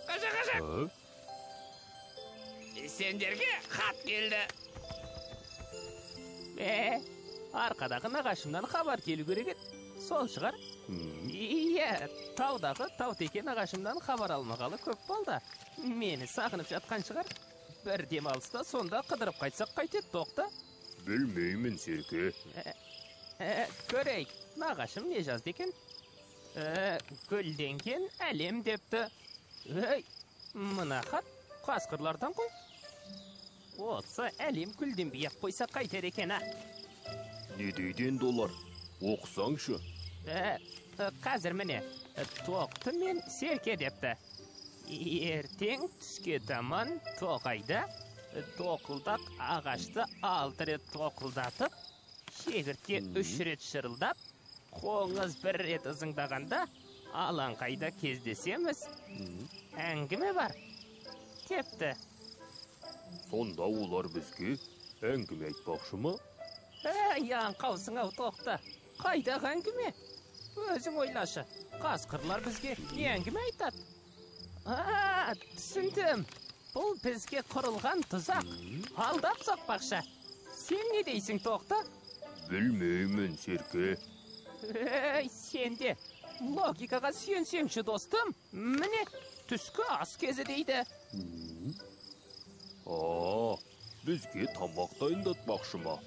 Қажа-қажа! Сендерге хат келді. Арқадағы нағашымнан хабар келу керек еді. Сол шығар. Иә, таудағы таутеке нағашымнан хабар алмағалы көп болды. Мені сағынып жатқан шығар. Бір демалыста сонда қыдырып қайтсақ қайтеді, Тоқты? Білмеймін, Серке. Көрейік, нағашым не жазды екен? Гүлденген әлем депті. Ей, мына хат қасқырлардан ғой. Осы әлем гүлденбей ақ қойса қайтер екен, а? Не дейді енді олар? Оқысаңшы. Қазір міне, Тоқты мен Серке депті. Ертең түске таман тоғайда тоқылдақ ағашты 6 рет тоқылдатып, шегіртке 3 рет шырылдап, қоңыз 1 рет ызыңдағанда алаңқайда кездесеміз. Әңгіме бар депті. Сонда олар бізге әңгіме айтпақшы ма? Әй, аңқаусың ау, Тоқты. Қайдағы әңгіме? Өзің ойлашы, қасқырлар бізге не әңгіме айтады? А, түсіндім. Бұл бізге құрылған тұзақ. Алдап соқпақшы. Сен не дейсің, Тоқты? Білмеймін, Серке. Ей, сен де логикаға сүйенсеңші, достым. Міне, түскі ас кезі дейді. А, бізге тамақ дайындатпақшы ма?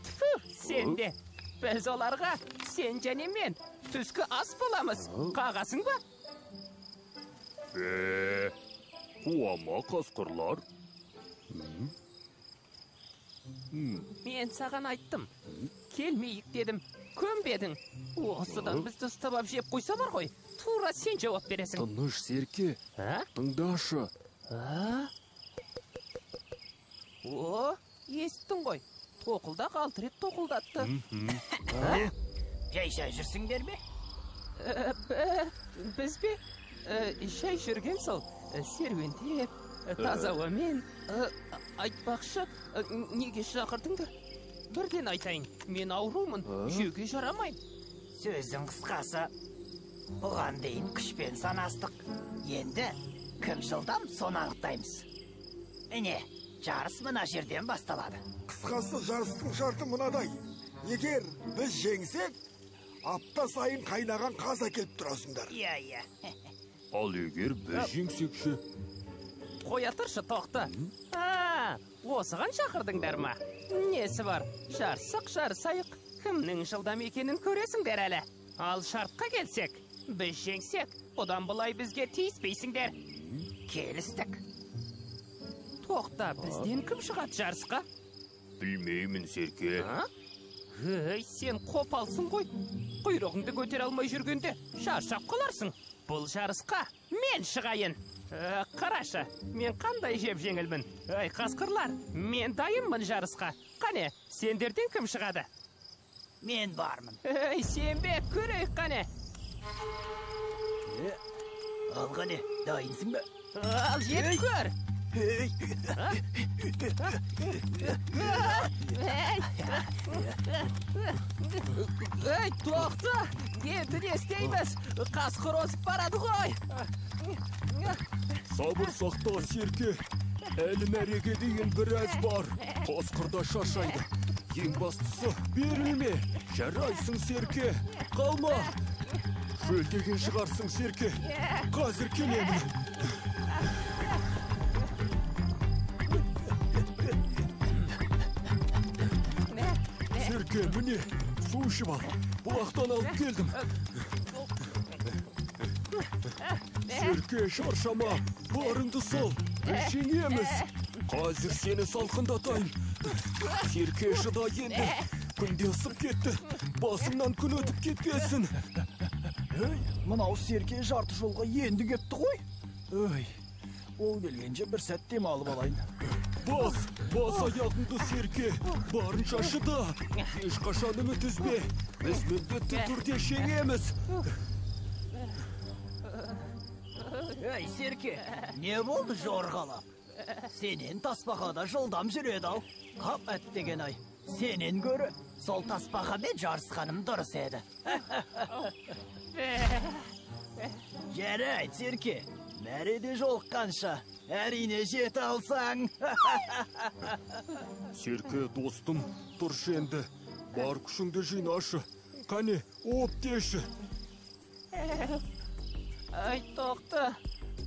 Тфу, сен де. Біз оларға, сен және мен, түскі ас боламыз. Қағасың ба? Қуама қасқырлар. Мен саған айттым. Келмейік дедім, көнбедің. Осыдан бізді ұстап ап жеп қойса бар ғой. Тура сен жауап бересің. Тыныш, Серке. Тыңдашы. О, естің ғой. Тоқылдақ 6 рет тоқылдатты. Жай-жай жүрсіңдер ме? Біз бе? Жай жүрген сол, серуендеп, таза ауамен. Айтпақшы, неге шақырдыңдар? Бірден айтайын, мен аурумын, жеуге жарамаймын. Сөздің қысқасы, бұған дейін күшпен санастық. Енді кім жылдам, соны анықтаймыз. Міне, жарыс мына жерден басталады. Қысқасы, жарыстың шарты мынадай. Егер біз жеңсек, апта сайын қайнаған қаз әкеліп тұрасыңдар. Иә, иә. Ал егер біз жеңсекші? Қоя тұршы, Тоқты. А, осыған шақырдыңдар ма? Несі бар? Жарыссақ жарысайық. Кімнің жылдам екенін көресіңдер әлі. Ал шартқа келсек, біз жеңсек, бұдан былай бізге тиіспейсіңдер. Келістік. Тоқта, бізден кім шығады жарысқа? Білмеймін, Серке. Ей, сен қопалсың ғой. Құйрығыңды көтере алмай жүргенде шаршап қаларсың. Бұл жарысқа мен шығайын. Қарашы, мен қандай жеп-жеңілмін. Ей, қасқырлар, мен дайынмын жарысқа. Қане, сендерден кім шығады? Мен бармын. Ей, сен бе, көрейік қане. Ал қане, дайынсың ба? Ал жетіп көр. Ей, тоқта! Енді не істейміз? Қасқыр озып барады ғой. Сабыр сақта, Серке. Әлі мәреге дейін біраз бар. Қасқыр да шаршайды. Ең бастысы, берілме. Жарайсың, Серке. Қалма. Шөлдеген шығарсың, Серке. Қазір келемін. Серке, міне, су ішіп ал. Бұлақтан алып келдім. Серке, шаршама, барыңды сал, біз жеңеміз. Қазір сені салқындатайын. Серке, шыда енді. Күнде ысып кетті. Басыңнан күн өтіп кетпесін. Ей, мынау Серке жарты жолға енді кетті ғой. Ой, ол келгенше бір сәт демалып алайын. Бас, бас аяғыңды, Серке. Барынша шыда. Ешқашан үміт үзбе. Біз міндетті түрде жеңеміз. Ей, Серке, не болды жорғалап? Сенен тасбақада жылдам жүреді ау. Қап әттеген ай, сенен гөрі сол тасбақамен жарысқаным дұрыс еді. Жарайды, Серке. Мәреде жолыққанша. Әрине жете алсаң. Серке, достым, тұршы енді. Бар күшіңді жинашы. Қане, оп деші. Ай, тоқта.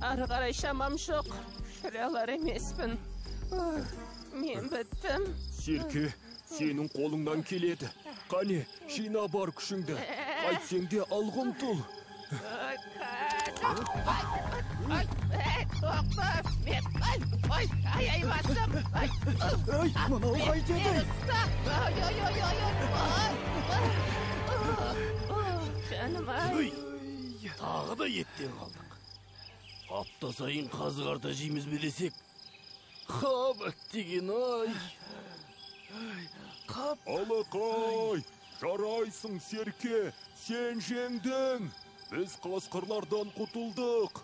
Ары қарай шамам жоқ. Жүре алар емеспін. Мен біттім. Серке, сенің қолыңнан келеді. Қане, жина бар күшіңді. Қайтсең де алға ұмтыл. Ай, ай, ай, ай, тоқта. Мен, ай, ай, ай, ай, басым. Ай, Ой, мынау қайтеді? Мені ұста. Ай, ай, ай, ай, ай, ай. Жаным ай. Өй, тағы да еттен қалдық. Апта сайын қазы қарта жейміз бе десек, қап әттеген ай. Қап. Алақай, жарайсың, Серке, сен жеңдің. Біз қасқырлардан құтылдық.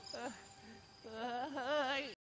Ай.